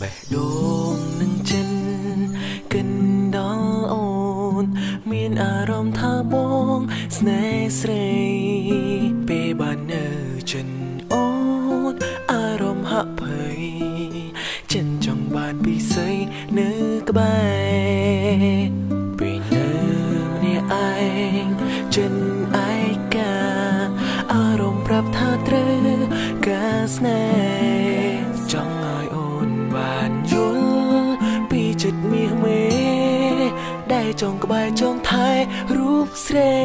បេះដូងនឹងចិនកិនដល់អូនមានអារម្មណ៍ថាបងស្នេហ៍ស្រីពេលបាននៅចិនអូនអារម្មណ៍ហាក់ភ័យចិនចង់បានពិសីនៅក្បែរពេលនៅម្នាក់ឯងចិនឯកាអារម្មណ៍ប្រាប់ថាត្រូវការស្នេហ៍ចង់ឲ្យអូនបានយល់ពីចិត្តមាសមេដែលចង់ក្បែរចង់ថែរូបស្រី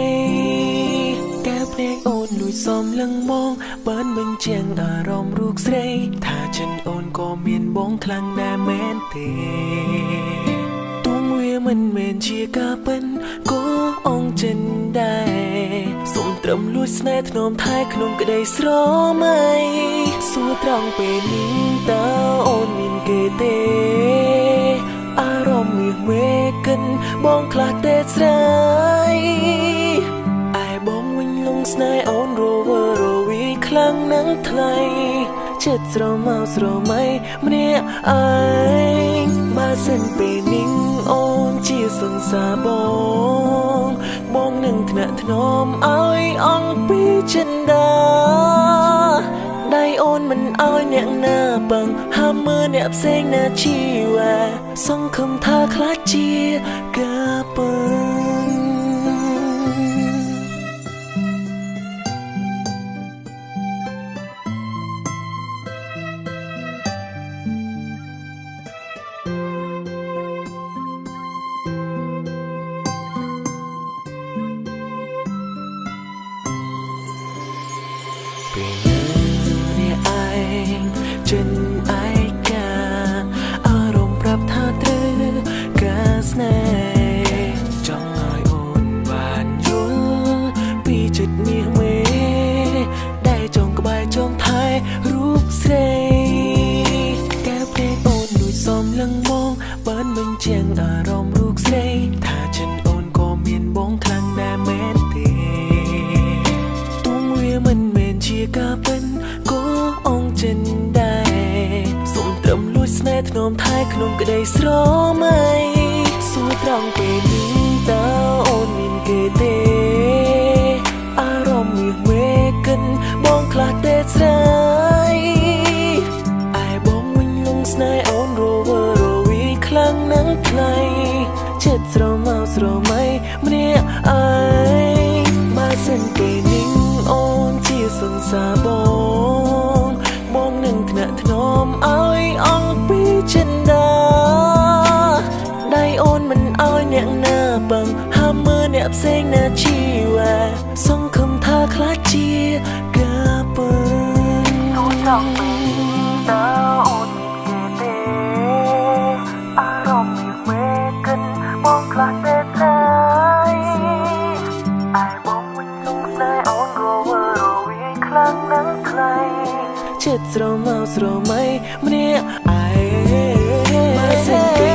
កែភ្នែកអូនលួចសំលឹងមកបានបញ្ជាងអារម្មណ៍រូបស្រីថាចិនអូនក៏មានបងខ្លាំងដែរមែនទេទោះវាមិនមែនជាការពិនក៏អងចិនដែរសូមត្រឹមលួចស្នេហ៍ធ្នមថែក្នុងក្តីស្រមៃសួរត្រង់ពេលនេះតើអូនមានគេទេអារម្មណ៍មាសមេកិនបងខ្លះទេស្រីឯបងវិញលងស្នេហ៍អូនរវើរវីខ្លាំងណាស់ថ្លៃចិត្តស្រមោស្រមៃម្នាក់ឯងបើសិនពេលនេះអូនជាសង្សារបងបងនឹងថ្នាក់ថ្នមឲ្យអង្គពីចិនដាដៃអូនមិនឲ្យអ្នកណាពឹងហាមមើលអ្នកផ្សេងណាជីវ៉ាសង្ឃឹមថាខ្លះជាការពឹងពេលនៅម្នាក់ឯងចិនឯកាអារម្មណ៍ប្រាប់ថាត្រូវការស្នេហ៍ចង់ឲ្យអូនបានយល់ពីចិត្តមាសមេដែលចង់ក្បែរចង់ថែរូបស្រីកែភ្នែកអូនលួចសំលឹងមកបានបញ្ជាងអារម្មណ៍រូបស្រីថាចិនអូនក៏មានបងខ្លាំងដែរមែនទេទោះវាមិនមែនជាការពិនក៏អងចិនដែរសូមត្រឹមលួចស្នេហ៍ធ្នមថែក្នុងក្តីស្រមៃសួរត្រង់ពេលនេះតើអូនមានគេទេអារម្មណ៍មាសមេកិនបងខ្លះទេស្រីឯបងវិញលងស្នេហ៍អូនរវើរវីខ្លាំងណាស់ថ្លៃចិត្តស្រមោស្រមៃម្នាក់ឯងបើសិនពេលនេះអូនជាសង្សារបងបងនឹងថ្នាក់ថ្នមឲ្យអង្គពីចិនដាដៃអូនមិនឲ្យអ្នកណាពឹងហាមមើលអ្នកផ្សេងណាជីវ៉ាសង្ឃឹមថាខ្លះជាការពឹងសួរត្រង់ពេលនេះតើអូនមានគេទេអារម្មណ៍មាសមេកិនបងខ្លះទេស្រីឯបងវិញលងស្នេហ៍អូនរវើរវីខ្លាំងណាស់ថ្លៃចិត្តស្រមោស្រមៃម្នាក់ឯងបើសិនពេល